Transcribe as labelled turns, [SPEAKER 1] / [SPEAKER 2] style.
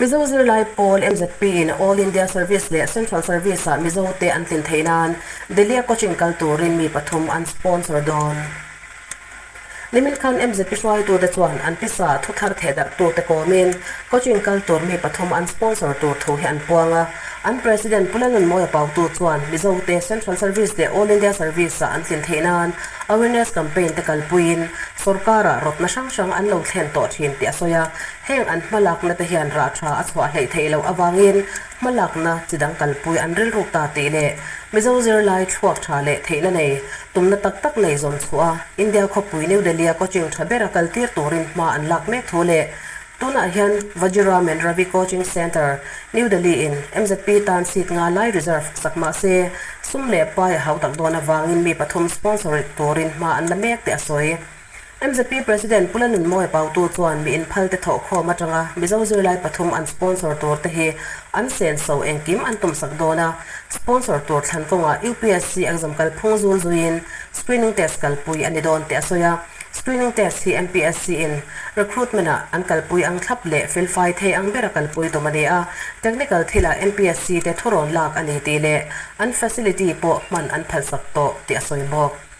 [SPEAKER 1] Mizo zirlai pawl MZP in All India Service leh Central Service ah Mizo te an tlin theih nan Delhi-a coaching kal turin mi pathum an sponsor dawn. Nimin khan MZP hruaitute chuan an pisa thu thar theh darh tute kawmin coaching kal tur mi pathum an sponsor tur thu hi an puang a. An President Pu Lalnunmawia Pautu chuan Mizote Central Service leh All India Service ah an tlin theih nan awareness campaign te kalpuiin sorkarah rawtna hrang hrang an lo thlen tawh thin tih a sawi a. Heng an hmalakna te hian rah tha a chhuah hleih theih loh avangin hmalakna chi dang kalpui an rilruk ta tih leh Mizo zirlai thluak tha leh theihna nei tumna tak tak nei zawn chhuah a India khawpui New Delhi-a coaching tha bera kaltir turin hma an lak mek thu leh tunah hian Vajiram and Ravi Coaching Centre, New Delhi-in MZP tan seat nga lai reserve sak mah se sum leh pai a hautak dawn avangin mi pathum sponsor turin hma an la mek tih a sawi. MZP President Pu Lalnunmawia Pautu chuan mi inphalte thawhkhawm atanga Mizo zirlai pathum an sponsor tur te hi an senso engkim an tumsak dawn a, sponsor tur thlan kawngah UPSC exam kalphung zul zuiin screening test kalpui a ni dawn tih a sawi a, screening test hi MPSC in recruitment ah an kalpui ang thlap leh felfai thei ang bera kalpui tum a ni a, technical thilah MPSC te thurawn lak a ni tih leh an facility pawh hman an phalsak tawh tih a sawi bawk.